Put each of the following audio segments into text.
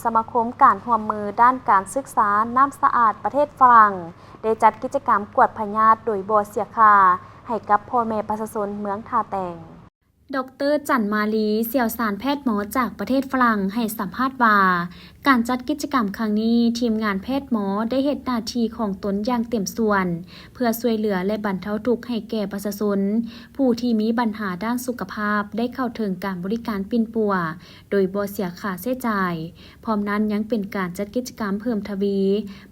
ສະມາຄົມການຮ່ວມມືດ້ານການສຶກສານ້ຳສະອາດປະເທດຝຣັ່ງ ໄດ້ຈັດກິດຈະກຳກວດພະຍາດໂດຍບໍ່ເສຍຄ່າໃຫ້ກັບພໍ່ແມ່ປະຊາຊົນເມືອງທ່າແຕງ. ດອກເຕີ ຈັນມາລີ ຊ່ຽວຊານແພດໝໍຈາກປະເທດຝຣັ່ງ ໃຫ້ສຳພາດວ່າ ການຈັດກິດຈະກຳຄັ້ງນີ້ ທີມງານແພດໝໍໄດ້ເຮັດໜ້າທີ່ຂອງຕົນຢ່າງເຕັມສ່ວນ ເພື່ອຊ່ວຍເຫຼືອ ແລະ ບັນເທົາທຸກໃຫ້ແກ່ປະຊາຊົນ ຜູ້ທີ່ມີບັນຫາດ້ານສຸຂະພາບ ໄດ້ເຂົ້າເຖິງການບໍລິການປິ່ນປົວ ໂດຍບໍ່ເສຍຄ່າໃຊ້ຈ່າຍ. ພ້ອມນັ້ນຍັງເປັນການຈັດກິດຈະກຳເພີ່ມທະວີ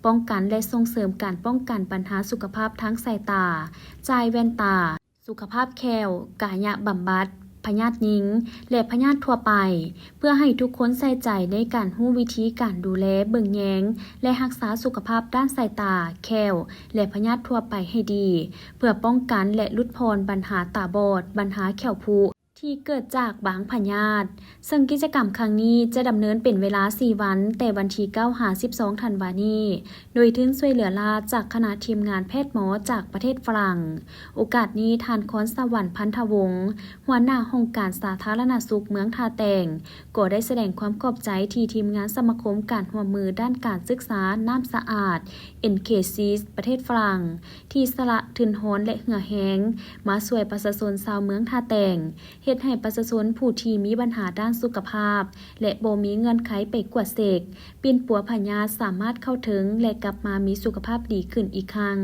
ປ້ອງກັນ ແລະ ສົ່ງເສີມການປ້ອງກັນບັນຫາສຸຂະພາບທາງສາຍຕາ, ຈ່າຍແວ່ນຕາ, ສຸຂະພາບແຂ້ວ, ກາຍະບຳບັດ, ພະຍາດຍິງ ແລະ ພະຍາດທົ່ວໄປ, ເພື່ອໃຫ້ທຸກຄົນໃສ່ໃຈໃນການຮູ້ວິທີການດູແລເບິ່ງແຍງ ແລະ ຮັກສາສຸຂະພາບດ້ານສາຍຕາ, ແຂ້ວ ແລະ ພະຍາດທົ່ວໄປໃຫ້ດີ, ເພື່ອປ້ອງກັນ ແລະ ຫຼຸດຜ່ອນບັນຫາຕາບອດ, ບັນຫາແຂ້ວຜຸ ທີ່ເກີດຈາກບາງພະຍາດ, ເຊິ່ງກິດຈະກຳຄັ້ງນີ້ຈະດຳເນີນເປັນເວລາສີ່ວັນ, ແຕ່ວັນທີເກົ້າຫາສິບສອງທັນວານີ້, ໂດຍທຶນຊ່ວຍເຫຼືອລ້າຈາກຄະນະທີມງານແພດໝໍຈາກປະເທດຝຣັ່ງ. ໂອກາດນີ້ ທ່ານ ຄອນສະຫວັນ ພັນທະວົງ ຫົວໜ້າຫ້ອງການສາທາລະນະສຸກເມືອງທ່າແຕງ ກໍໄດ້ສະແດງຄວາມຂອບໃຈທີ່ທີມງານສະມາຄົມການຮ່ວມມືດ້ານການສຶກສານ້ຳສະອາດ ເອັນເຄຊີ ປະເທດຝຣັ່ງ ທີ່ສະຫຼະທຶນຮອນ ແລະ ເຫື່ອແຮງ ມາຊ່ວຍປະຊາຊົນຊາວເມືອງທ່າແຕງ, ເຮັດໃຫ້ປະຊາຊົນຜູ້ທີ່ມີບັນຫາດ້ານສຸຂະພາບ ແລະ ບໍ່ມີເງື່ອນໄຂໄປກວດເຊັກ, ປິ່ນປົວພະຍາດ ສາມາດເຂົ້າເຖິງ ແລະ ກັບມາມີສຸຂະພາບດີຂຶ້ນອີກຄັ້ງ.